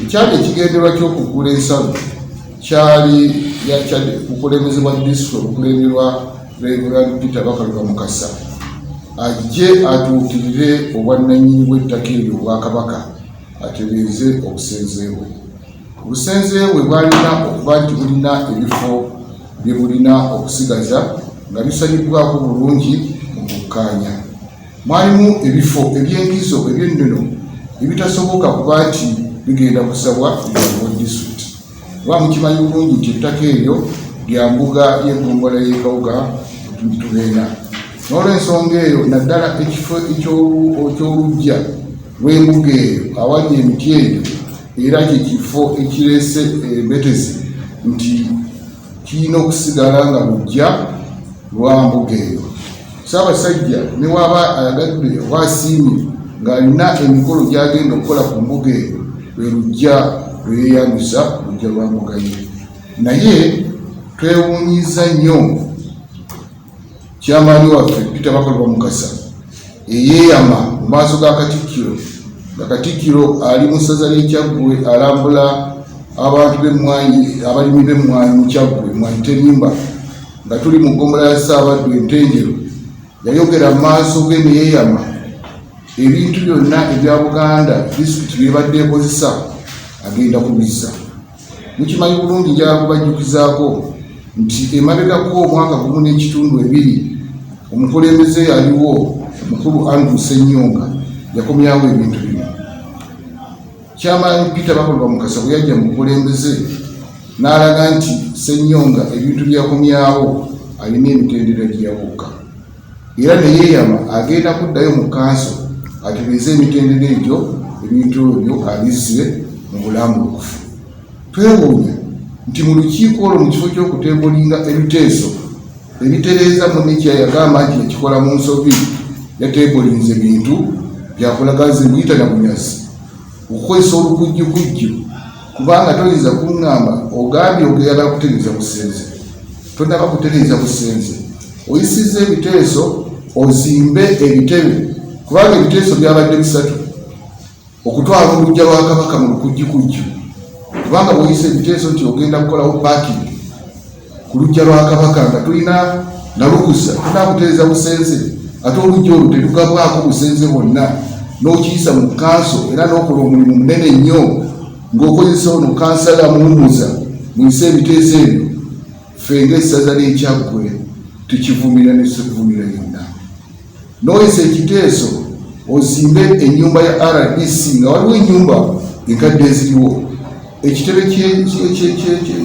Ekyali ekigendererwa ky'okuggula ensalo kyali bukulembeze bwa disitulikiti obukulemberwa Reverand Peter Bakaluba Mukasa ajje atuukirire obwannannyini bw'ettaka eryo Obwakabaka atereeze obusenze bwe. Obusenze bwe bwalina okuba nti bulina ebifo bye bulina okusigaza nga bisalibbwako bulungi mu kukkaanya. Mwalimu ebifo eby'enkizo eby'ennono ebitasoboka kuba nti bigenda kusabwa bigabibwa disitulikiti. Kuba mukimanyi bulungi nti ettaka eryo lya mbuga y'eggombolola y'e Kawuka Tugenda. N'olwensonga eyo naddala ekifo eky'oluggya lw'embuga eyo awali emiti egyo era kye kifo ekireese embetezi nti kirina okusigala nga luggya lwa mbuga eyo. Ssaabasajja ne waba ayagadde oba asiimye ng'alina emikolo gy'agenda okukola ku mbuga eyo lwe luggya lwe yeeyambisa luggya lwa mbuga ye. Naye twewuunyizza nnyo kyamaani waffe Peter Bakaluba Mukasa eyeeyama mu maaso ga Katikkiro nga Katikkiro ali mu ssaza ly'e Kyaggwe alambula abantu b'emmwanyi abalimi b'emmwanyi mu Kyaggwe Mmwanyi Terimba nga tuli mu ggombolola ya Ssaabaddu e Ntenjeru yayogera mu maaso ge ne yeeyama ebintu byonna ebya Buganda disitulikiti byebadde ekozesa agenda kubizza. Mukimanyi bulungi njagala kubajjukizaako nti emabegako omwaka gumu n'ekitundu ebiri omukulembeze yaliwo omukulu Andrew Ssenyonga yakomyawo ebintu bino. Kyamaanyi Peter Bakolwa Mukasa bwe yajja mu bukulembeze n'alaga nti Ssenyonga ebintu bye yakomyawo alina emitendera gye yabuuka era ne yeeyama agenda kuddayo mu kanso atereeze emitendera egyo ebintu ebyo abizze mu bulambulukufu. Twewuunya nti mu lukiiko olwo mu kifo ky'okuteebulinga ebiteeso ebitereeza munne kye yagamba nti yakikola mu nsobi yateebulinze bintu byakulaga nze mbuyita na bunyazi okukozesa olukujjukujju kubanga toyinza kuŋŋamba ogambye ogeyagala kutereeza busenze tonaba kutereeza busenze oyisizza ebiteeso ozimbe ebitebe kubanga ebiteeso byabadde bisatu okutwala oluggya lwa Kabaka mu lukujjukujju kubanga bw'oyisa ebiteeso nti ogenda kukolawo parking ku luggya lwa Kabaka nga tulina nalukusa tunakutereeza busenze ate oluggya olwo telugabwako busenze bwonna n'okiyisa mu kanso era n'okola omulimu munene nnyo ng'okozesa ono kansala muwumuza muyise ebiteeso ebyo ffe ng'essaza ly'e Kyaggwe tukivumira ne ssekuvumira yenna. N'oyisa ekiteeso ozimbe ennyumba ya rdc nga waliwo ennyumba enkadde eziriwo ekitebe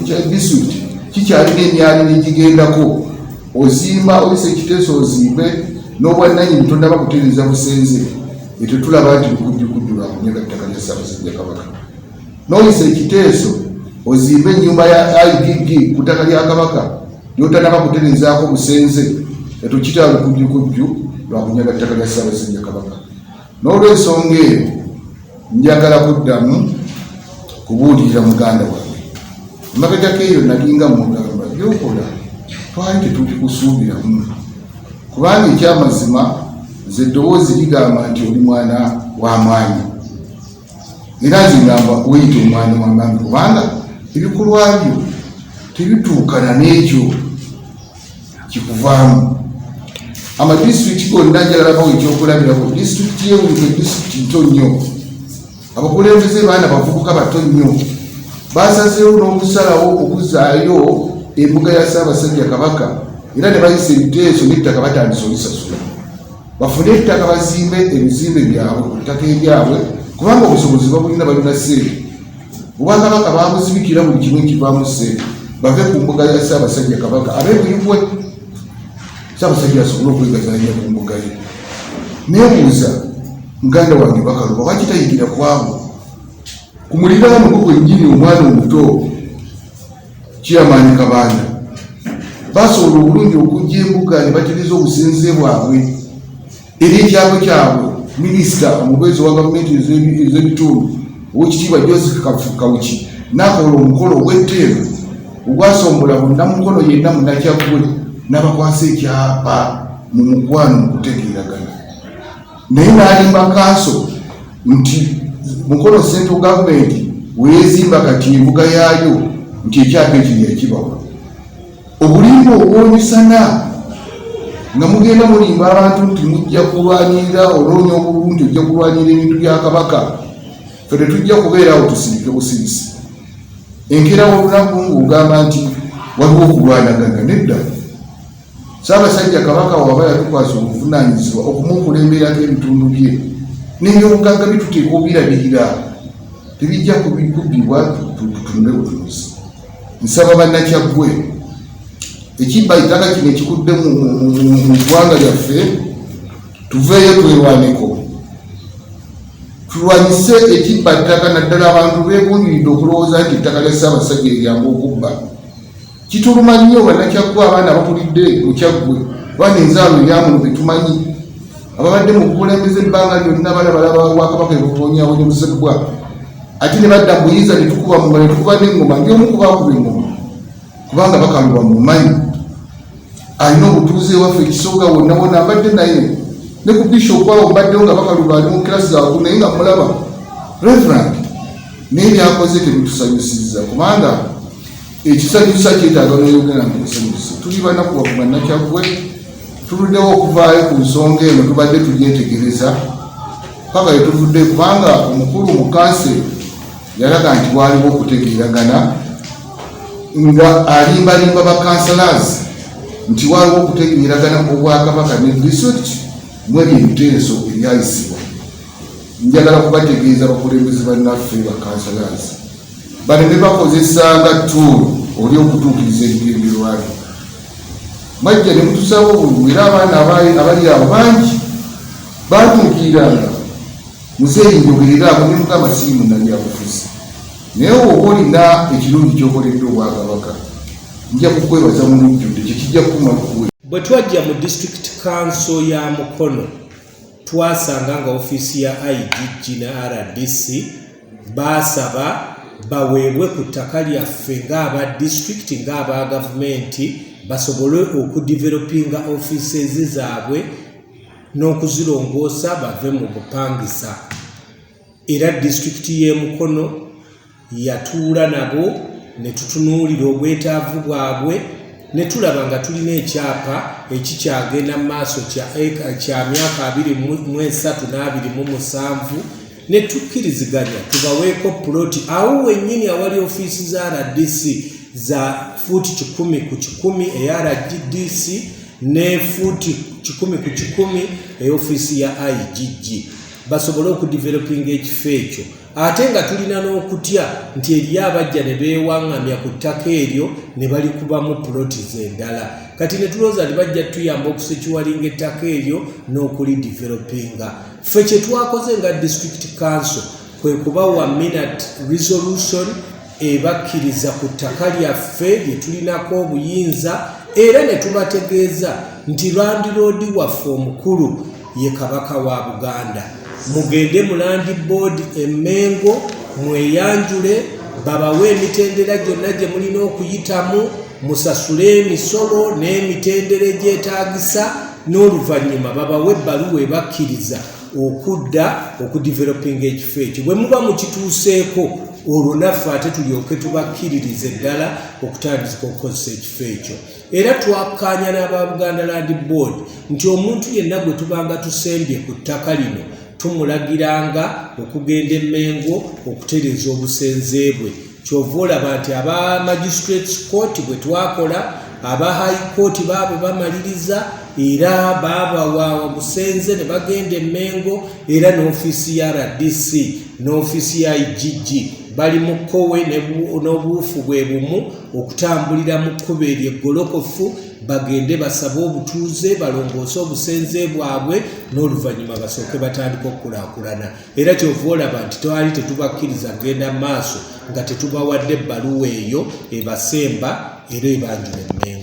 kya disitulikiti kikyalina emyaliro egigendako ozimba oyisa ekiteeso ozimbe n'obwannanyini tonnaba kutereeza busenze ekyo tulaba nti lukujjukujju lwa kunyaga ttaka lya Ssaabasajja Kabaka. N'oyisa ekiteeso ozimbe ennyumba ya IGG ku ttaka lya Kabaka lyotanaba kutereezaako busenze ekyo kitaba lukujjukujju lwa kunyaga ttaka lya Ssaabasajja Kabaka. N'olwensonga eyo njagala kuddamu kubuulirira muganda wange. Emabegako eyo nalinga mugamba byokola twali tetubikusuubiramu kubanga ekyamazima nze eddoboozi ligamba nti oli mwana wa mwanyi era nze ngamba weyita omwana wa mwami kubanga ebikolwa byo tebituukana n'ekyo kikuvaamu. Amadisitulikiti gonna njagala bawa ekyokulabirako disitulikiti y'ebuliko disitulikiti nto nnyo abakulembeze baana bavubuka bato nnyo basazeewo n'okusalawo okuzaayo embuga ya Ssaabasajja Kabaka era ne bayisa ebiteeso n'ettaka batandise olisasula bafune ettaka bazimbe ebizimbe byabwe ku ttaka eryabwe kubanga obusobozi babulina balina ssente obwakabaka babuzibikira buli kimu ekivaamu ssente bave ku mbuga ya Ssaabasajja Kabaka ab'ebuyigwe Ssaabasajja asobole okwegazanya ku mbuga ye. Neebuuza muganda wange Bakaluba lwaki tayigira ku abo ku muliraano gwe gwennyini omwana omuto Chairman Kabanda basobola obulungi okujja embuga ne batereeza obusenze bwabwe era ekyalo kyabwe minisita omubeezi owa gavumenti ez'ebitundu owekitiibwa Joseph Kawuki n'akola omukolo ogw'etteero ogwasombola munnamukono yenna munnakyaggwe n'abakwasa ekyapa mu mukwano mu kutegeeragana naye n'alimba kanso nti Mukono Central Government Weezimba kati embuga yaayo nti ekyapa ekyo yakibawa. Obulimba obw'omisana nga mugenda mulimba abantu nti mujja kulwanirira, onoonya obululu nti ojja kulwanirira ebintu bya Kabaka. Ffe tetujja kubeerawo tusirike busirisi. Enkeera w'olunaku ng'ogamba nti waliwo okulwanagana, nedda. Ssaabasajja Kabaka waba yatukwasa obuvunaanyizibwa okumukulemberako ebitundu bye n'ebyobugagga bye tuteekwa obirabirira, tebijja kubbibwa tutunule butunuzi. Nsaba Bannakyaggwe, ekibba ettaka kino ekikudde mu ggwanga lyaffe, tuveeyo twerwaneko, tulwanyise ekibba ttaka, naddala abantu beegundiridde okulowooza nti ettaka lya Ssaabasajja eryangu okubba. Kituluma nnyo Bannakyaggwe, abaana abakulidde mu Kyaggwe, baana enzaalo eyamuno betumanyi, ababadde mu bukulembeze ebbanga lyonna balabalaba Obwakabaka ebubonyaabonyezebwa, ate ne badda mu buyinza ne tukuba mu ngalo, ne tukuba n'eŋŋoma. Ndi omu kubaakuba eŋŋoma kubanga bakaluba mumanyi alina obutuuze ewaffe ekisoga wonna wonna mbadde naye ne ku bishop awo mbaddewo nga bakaluba ali mu kirasi zawaggulu naye nga mulaba reverend, naye byakoze tebitusanyusizza kubanga ekisanyusa kyetaaga noyogera nti osanyuse. Tuli banakuwavu Bannakyaggwe, tuluddewo okuvaayo ku nsonga eno, tubadde tugyetegereza paka wetuvudde kubanga omukulu mu kanseri yalaga nti waaliwo okutegeeragana nga alimbalimba bakansalazi nti waaliwo okutegeeragana Obwakabaka ne disitulikiti mwebyo ebiteeso ebyayisibwa. Njagala kubategeeza abakulembeze bannaffe bakansalazi baleme bakozesanga ttuulu oli okutuukiriza ebigendererwa bye. Mwajja ne mutusaba obululu era abaana abali awo bangi batuukiriranga, "Muzeeyi, njogereraako," ne mugamba, "Siri munnabyabufuzi, naye oba olina ekirungi ky'okoledde Obwakabaka, nja kukwebaza mu lujjudde, kyekijja kukumala kuwe." Bwe twajja mu district council ya Mukono, twasanga nga ofiisi ya IGG ne RDC baasaba baweebwe ku ttaka lyaffe ng'aba disitulikiti, ng'aba gavumenti, basobole okudevelopinga offices zaabwe n'okuzirongoosa bave mu bupangisa. Era disitulikiti y'e Mukono yatuula nabo ne tutunuulira obwetaavu bwabwe ne tulaba nga tulina ekyapa ekikyagenda mu maaso kya myaka 23 n'27, ne tukkiriziganya tubaweeko puloti awo wennyini awali ofiisi za RDC za fuuti 100 ku 100 eya RDC ne fuuti 100 ku 100 ey'ofiisi ya IGG, basobole okudevelopinga ekifo ekyo. Ate nga tulina n'okutya nti eriyo abajja ne beewaŋŋamya ku ttaka eryo ne balikubamu puloti endala. Kati ne tulowooza nti bajja tuyamba okusecuringa ettaka eryo n'okulidevelopinga. Ffe kye twakoze nga district council kwe kubawa minute resolution ebakkiriza ku ttaka lyaffe lye tulinako obuyinza, era ne tubategeeza nti landlord waffe omukulu ye Kabaka wa Buganda. Mugende mu Land Board Emmengo mweyanjule, babawe emitendera gyonna gye mulina okuyitamu, musasule emisolo n'emitendera egyetaagisa, n'oluvannyuma babawe ebbaluwa ebakkiriza okudda okudevelopinga ekifo ekyo. Bwe muba mukituuseeko, olwo naffe ate tulyoke tubakkiririze ddala okutandika okukozesa ekifo ekyo. Era twakkaanya n'aba Buganda Land Board nti omuntu yenna gwe tubanga tusembye ku ttaka lino, tumulagiranga okugenda Emmengo okutereeza obusenze bwe. Kyova olaba nti aba magistrates court bwe twakola, aba high court baabo bamaliriza era baabawa obusenze ne bagenda Emmengo. Era n'ofiisi ya RDC n'ofiisi ya IGG bali mu kkowe n'obuwufu bwe bumu okutambulira mu kkubo eryo eggolokofu, bagende basabe obutuuze, balongoose obusenze bwabwe, n'oluvannyuma basooke batandike okukulaakulana. Era kyova olaba nti twali tetubakkiriza kugenda mu maaso nga tetubawadde ebbaluwa eyo ebasemba era ebanjula Emmengo.